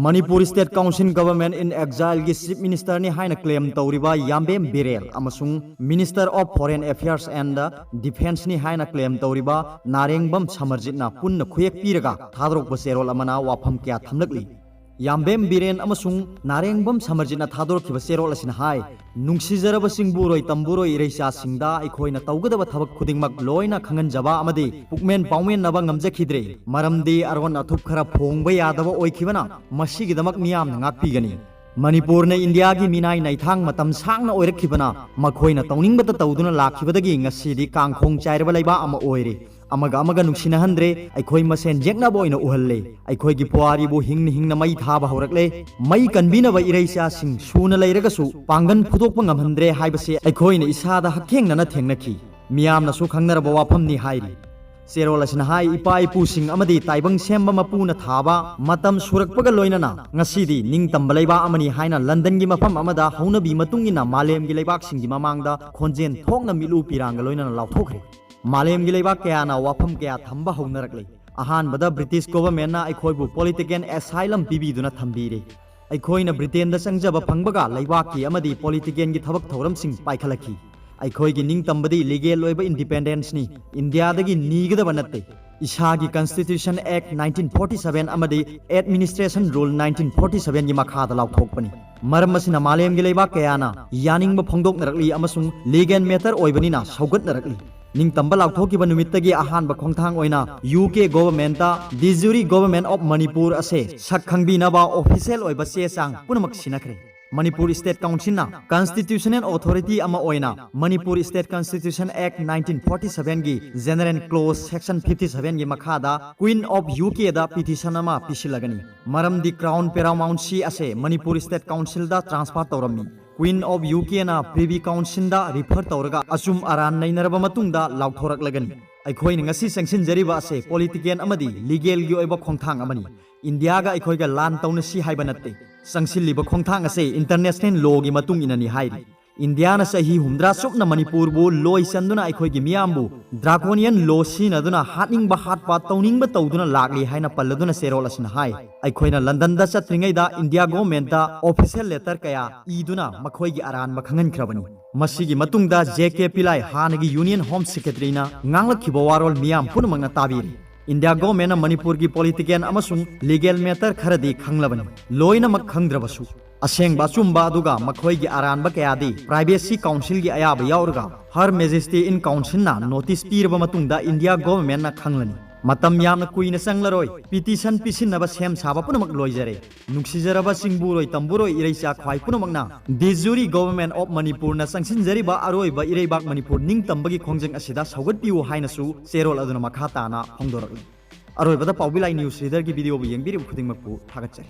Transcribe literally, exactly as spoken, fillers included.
Manipur State Council Government in Exile ꯒꯤ Chief Minister ꯅꯤ ꯍꯥꯏꯅ claim ꯇꯧꯔꯤꯕ ꯌꯥꯝꯕꯦꯝ ꯕꯤꯔꯦꯟ ꯑꯃꯁꯨꯡ Minister of Foreign Affairs and Defence ꯅꯤ ꯍꯥꯏꯅ claim ꯇꯧꯔꯤꯕ ꯅꯥꯔꯦꯡꯕꯝ ꯁꯃꯔꯖꯤꯠꯅ ꯄꯨꯟꯅ ꯈꯨꯌꯦꯛ ꯄꯤꯔꯒ ꯊꯥꯗꯣꯔꯛꯄ ꯆꯦꯔꯣꯜ ꯑꯃꯅ ꯋꯥꯐꯝ ꯀꯌꯥ ꯊꯝꯂꯛꯂꯤ꯫ ꯌꯥꯝꯕꯦꯝ ꯕꯤꯔꯦꯟ ꯑꯃꯁꯨꯡ ꯅꯥꯔꯦꯡꯕꯝ ꯁꯃꯔꯖꯤꯠꯅ ꯊꯥꯗꯣꯔꯛꯈꯤꯕ ꯆꯦꯔꯣꯜ ꯑꯁꯤꯅ ꯍꯥꯏ, ꯅꯨꯡꯁꯤꯖꯔꯕ ꯆꯤꯡꯕꯨꯔꯣꯏ ꯇꯝꯕꯨꯔꯣꯏ ꯏꯔꯩꯆꯥꯁꯤꯡꯗ ꯑꯩꯈꯣꯏꯅ ꯇꯧꯒꯗꯕ ꯊꯕꯛ ꯈꯨꯗꯤꯡꯃꯛ ꯂꯣꯏꯅ ꯈꯪꯍꯟꯖꯕ ꯑꯃꯗꯤ ꯄꯨꯛꯃꯦꯟ ꯄꯥꯎꯃꯦꯟꯅꯕ ꯉꯝꯖꯈꯤꯗ꯭ꯔꯦ, ꯃꯔꯝꯗꯤ ꯑꯔꯣꯟ ꯑꯊꯨꯞ ꯈꯔ ꯐꯣꯡꯕ ꯌꯥꯗꯕ ꯑꯣꯏꯈꯤꯕꯅ ꯃꯁꯤꯒꯤꯗꯃꯛ ꯃꯤꯌꯥꯝꯅ ꯉꯥꯛꯄꯤꯒꯅꯤ꯫ ꯃꯅꯤꯄꯨꯔꯅ ꯏꯟꯗꯤꯌꯥꯒꯤ ꯃꯤꯅꯥꯏ ꯅꯩꯊꯥꯡ ꯃꯇꯝ ꯁꯥꯡꯅ ꯑꯣꯏꯔꯛꯈꯤꯕꯅ ꯃꯈꯣꯏꯅ ꯇꯧꯅꯤꯡꯕꯇ ꯇꯧꯗꯨꯅ ꯂꯥꯛꯈꯤꯕꯗꯒꯤ ꯉꯁꯤꯗꯤ ꯀꯥꯡꯈꯣꯡ ꯆꯥꯏꯔꯕ ꯂꯩꯕꯥꯛ ꯑꯃ ꯑꯣꯏꯔꯦ꯫ ꯑꯃꯒ ꯑꯃꯒ ꯅꯨꯡꯁꯤꯅꯍꯟꯗ꯭ꯔꯦ, ꯑꯩꯈꯣꯏ ꯃꯁꯦꯟ ꯌꯦꯛꯅꯕ ꯑꯣꯏꯅ ꯎꯍꯜꯂꯦ꯫ ꯑꯩꯈꯣꯏꯒꯤ ꯄꯨꯋꯥꯔꯤꯕꯨ ꯍꯤꯡꯅ ꯍꯤꯡꯅ ꯃꯩ ꯊꯥꯕ ꯍꯧꯔꯛꯂꯦ꯫ ꯃꯩ ꯀꯟꯕꯤꯅꯕ ꯏꯔꯩꯆꯥꯁꯤꯡ ꯁꯨꯅ ꯂꯩꯔꯒꯁꯨ ꯄꯥꯡꯒꯜ ꯐꯨꯗꯣꯛꯄ ꯉꯝꯍꯟꯗ꯭ꯔꯦ ꯍꯥꯏꯕꯁꯤ ꯑꯩꯈꯣꯏꯅ ꯏꯁꯥꯗ ꯍꯛꯊꯦꯡꯅꯅ ꯊꯦꯡꯅꯈꯤ꯫ ꯃꯤꯌꯥꯝꯅꯁꯨ ꯈꯪꯅꯔꯕ ꯋꯥꯐꯝꯅꯤ ꯍꯥꯏꯔꯤ꯫ ꯆꯦꯔꯣꯜ ꯑꯁꯤꯅ ꯍꯥꯏ, ꯏꯄꯥ ꯏꯄꯨꯁꯤꯡ ꯑꯃꯗꯤ ꯇꯥꯏꯕꯪ ꯁꯦꯝꯕ ꯃꯄꯨꯅ ꯊꯥꯕ ꯃꯇꯝ ꯁꯨꯔꯛꯄꯒ ꯂꯣꯏꯅꯅ ꯉꯁꯤꯗꯤ ꯅꯤꯡꯇꯝꯕ ꯂꯩꯕꯥꯛ ꯑꯃꯅꯤ ꯍꯥꯏꯅ ꯂꯟꯗꯟꯒꯤ ꯃꯐꯝ ꯑꯃꯗ ꯍꯧꯅꯕꯤ ꯃꯇꯨꯡ ꯏꯟꯅ ꯃꯥꯂꯦꯝꯒꯤ ꯂꯩꯕꯥꯛꯁꯤꯡꯒꯤ ꯃꯃꯥꯡꯗ ꯈꯣꯟꯖꯦꯜ ꯊꯣꯛꯅ ꯃꯤꯠꯂꯨ ꯄꯤꯔꯥꯡꯒ ꯂꯣꯏꯅꯅ ꯂꯥꯎꯊꯣꯛꯈ꯭ꯔꯦ꯫ ꯃꯥꯂꯦꯝꯒꯤ ꯂꯩꯕꯥꯛ ꯀꯌꯥꯅ ꯋꯥꯐꯝ ꯀꯌꯥ ꯊꯝꯕ ꯍꯧꯅꯔꯛꯂꯦ꯫ ꯑꯍꯥꯟꯕꯗ British Government ꯅ ꯑꯩꯈꯣꯏꯕꯨ political asylum ꯄꯤꯕꯤꯗꯨꯅ ꯊꯝꯕꯤꯔꯦ꯫ ꯑꯩꯈꯣꯏꯅ Britain ꯗ ꯆꯪꯖꯕ ꯐꯪꯕꯒ ꯂꯩꯕꯥꯛꯀꯤ ꯑꯃꯗꯤ political ꯒꯤ ꯊꯕꯛ ꯊꯧꯔꯝꯁꯤꯡ ꯄꯥꯏꯈꯠꯂꯛꯈꯤ꯫ ꯑꯩꯈꯣꯏꯒꯤ ꯅꯤꯡꯇꯝꯕꯗꯤ legal ꯑꯣꯏꯕ independence ꯅꯤ, ꯏꯟꯗꯤꯌꯥꯗꯒꯤ ꯅꯤꯒꯗꯕ ꯅꯠꯇꯦ꯫ ꯏꯁꯥꯒꯤ Constitution Act nineteen forty seven ꯑꯃꯗꯤ Administration Rule nineteen forty seven ꯒꯤ ꯃꯈꯥꯗ ꯂꯥꯎꯊꯣꯛꯄꯅꯤ꯫ ꯃꯔꯝ ꯑꯁꯤꯅ ꯃꯥꯂꯦꯝꯒꯤ ꯂꯩꯕꯥꯛ ꯀꯌꯥꯅ ꯌꯥꯅꯤꯡꯕ ꯐꯣꯡꯗꯣꯛꯅꯔꯛꯂꯤ ꯑꯃꯁꯨꯡ legal matter ꯑꯣꯏꯕꯅꯤꯅ ꯁꯧꯒꯠꯅꯔꯛꯂꯤ꯫ ꯅꯤꯡꯇꯝꯕ ꯂꯥꯎꯊꯣꯛꯈꯤꯕ ꯅꯨꯃꯤꯠꯇꯒꯤ ꯑꯍꯥꯟꯕ ꯈꯣꯡꯊꯥꯡ ꯑꯣꯏꯅ U K Government ꯇ de jure Government of Manipur ꯑꯁꯦ ꯁꯛ ꯈꯪꯕꯤꯅꯕ official ꯑꯣꯏꯕ ꯆꯦ ꯆꯥꯡ ꯄꯨꯝꯅꯃꯛ ꯁꯤꯟꯅꯈ꯭ꯔꯦ꯫ ꯃꯅꯤꯄꯨꯔ State Council ꯅ constitutional authority ꯑꯃ ꯑꯣꯏꯅ Manipur State Constitution Act nineteen forty seven ꯒꯤ General Clause Section fifty seven ꯒꯤ ꯃꯈꯥꯗ Queen of U K the petition ꯑꯃ ꯄꯤꯁꯤꯜꯂꯒꯅꯤ꯫ ꯃꯔꯝꯗꯤ Crown Paramountcy ꯑꯁꯦ ꯃꯅꯤꯄꯨꯔ State Council ꯗ transfer ꯇꯧꯔꯝꯃꯤ꯫ Queen of U K ꯅ Privy Council ꯗ refer ꯇꯧꯔꯒ ꯑꯆꯨꯝ ꯑꯔꯥꯟ ꯅꯩꯅꯔꯕ ꯃꯇꯨꯡꯗ ꯂꯥꯎꯊꯣꯔꯛꯂꯒꯅꯤ꯫ ꯑꯩꯈꯣꯏꯅ ꯉꯁꯤ ꯆꯪꯁꯤꯟꯖꯔꯤꯕ ꯑꯁꯦ political ꯑꯃꯗꯤ legal ꯒꯤ ꯑꯣꯏꯕ ꯈꯣꯡꯊꯥꯡ ꯑꯃꯅꯤ꯫ ꯏꯟꯗꯤꯌꯥꯒ ꯑꯩꯈꯣꯏꯒ ꯂꯥꯟ ꯇꯧꯅꯁꯤ ꯍꯥꯏꯕ ꯅꯠꯇꯦ꯫ ꯆꯪꯁꯤꯜꯂꯤꯕ ꯈꯣꯡꯊꯥꯡ ꯑꯁꯦ international law ꯒꯤ ꯃꯇꯨꯡ ꯏꯟꯅꯅꯤ ꯍꯥꯏꯔꯤ꯫ ꯏꯟꯗꯤꯌꯥꯅ ꯆꯍꯤ ꯍꯨꯝꯗ꯭ꯔꯥ ꯆꯨꯞꯅ ꯃꯅꯤꯄꯨꯔꯕꯨ ꯂꯣꯏ ꯆꯟꯗꯨꯅ ꯑꯩꯈꯣꯏꯒꯤ ꯃꯤꯌꯥꯝꯕꯨ draconian law ꯁꯤꯖꯤꯟꯅꯗꯨꯅ ꯍꯥꯠꯅꯤꯡꯕ ꯍꯥꯠꯄ ꯇꯧꯅꯤꯡꯕ ꯇꯧꯗꯨꯅ ꯂꯥꯛꯂꯤ ꯍꯥꯏꯅ ꯄꯜꯂꯗꯨꯅ ꯆꯦꯔꯣꯜ ꯑꯁꯤꯅ ꯍꯥꯏ꯫ ꯑꯩꯈꯣꯏꯅ ꯂꯟꯗꯟꯗ ꯆꯠꯇ꯭ꯔꯤꯉꯩꯗ ꯏꯟꯗꯤꯌꯥ ꯒꯣꯚꯔꯟꯃꯦꯟꯠꯇ official letter ꯀꯌꯥ ꯏꯗꯨꯅ ꯃꯈꯣꯏꯒꯤ ꯑꯔꯥꯟꯕ ꯈꯪꯍꯟꯈ꯭ꯔꯕꯅꯤ꯫ ꯃꯁꯤꯒꯤ ꯃꯇꯨꯡꯗ ꯖꯦ ꯀꯦ ꯄꯤꯂꯥꯏ, ꯍꯥꯟꯅꯒꯤ Union Home Secretaryꯅ ꯉꯥꯡꯂꯛꯈꯤꯕ ꯋꯥꯔꯣꯜ ꯃꯤꯌꯥꯝ ꯄꯨꯝꯅꯃꯛꯅ ꯇꯥꯕꯤꯔꯦ꯫ ꯏꯟꯗꯤꯌꯥ ꯒꯣꯚꯔꯟꯃꯦꯟꯠꯅ ꯃꯅꯤꯄꯨꯔꯒꯤ political ꯑꯃꯁꯨꯡ legal matter ꯈꯔꯗꯤ ꯈꯪꯂꯕꯅꯤ꯫ ꯂꯣꯏꯅꯃꯛ ꯈꯪꯗ꯭ꯔꯕꯁꯨ, ꯑꯁꯦꯡꯕ ꯑꯆꯨꯝꯕ ꯑꯗꯨꯒ ꯃꯈꯣꯏꯒꯤ ꯑꯔꯥꯟꯕ ꯀꯌꯥꯗꯤ Privacy Councilꯒꯤ ꯑꯌꯥꯕ ꯌꯥꯎꯔꯒ Her Majesty in Councilꯅ notice ꯄꯤꯔꯕ ꯃꯇꯨꯡꯗ ꯏꯟꯗꯤꯌꯥ ꯒꯣꯚꯔꯟꯃꯦꯟꯠꯅ ꯈꯪꯂꯅꯤ꯫ ꯃꯇꯝ ꯌꯥꯝꯅ ꯀꯨꯏꯅ ꯆꯪꯂꯔꯣꯏ꯫ Petition ꯄꯤꯁꯤꯟꯅꯕ ꯁꯦꯝ ꯁꯥꯕ ꯄꯨꯝꯅꯃꯛ ꯂꯣꯏꯖꯔꯦ꯫ ꯅꯨꯡꯁꯤꯖꯔꯕ ꯆꯤꯡꯕꯨꯔꯣꯏ ꯇꯝꯕꯨꯔꯣꯏ ꯏꯔꯩꯆꯥ ꯈ꯭ꯋꯥꯏ ꯄꯨꯝꯅꯃꯛꯅ de jure Government of ꯃꯅꯤꯄꯨꯔꯅ ꯆꯪꯁꯤꯟꯖꯔꯤꯕ ꯑꯔꯣꯏꯕ ꯏꯔꯩꯕꯥꯛ ꯃꯅꯤꯄꯨꯔ ꯅꯤꯡꯇꯝꯕꯒꯤ ꯈꯣꯡꯖꯪ ꯑꯁꯤꯗ ꯁꯧꯒꯠꯄꯤꯌꯨ ꯍꯥꯏꯅꯁꯨ ꯆꯦꯔꯣꯜ ꯑꯗꯨꯅ ꯃꯈꯥ ꯇꯥꯅ ꯐꯣꯡꯗꯣꯔꯛꯂꯤ꯫ ꯑꯔꯣꯏꯕꯗ ꯄꯥꯎꯕꯤ ꯂꯥꯏ news readerꯒꯤ videoꯕꯨ ꯌꯦꯡꯕꯤꯔꯤꯕ ꯈꯨꯗꯤꯡꯃꯛꯄꯨ ꯊꯥꯒꯠꯆꯔꯤ꯫